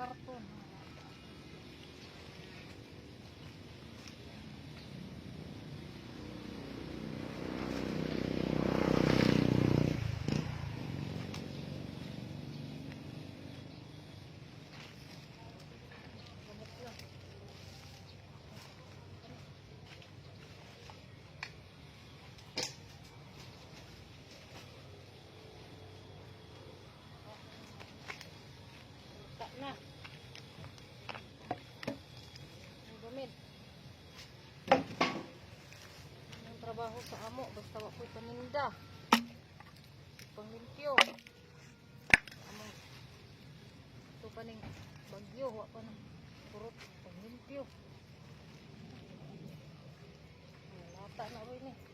Karton. Gamot na. Ta na. Ang gamit. Ang trabaho sa amo, basta wa ko'y paninda. Panglimpyo. Amo. Ito pa ning bagyo, wa pa nang purot panglimpyo. Lata na rin eh.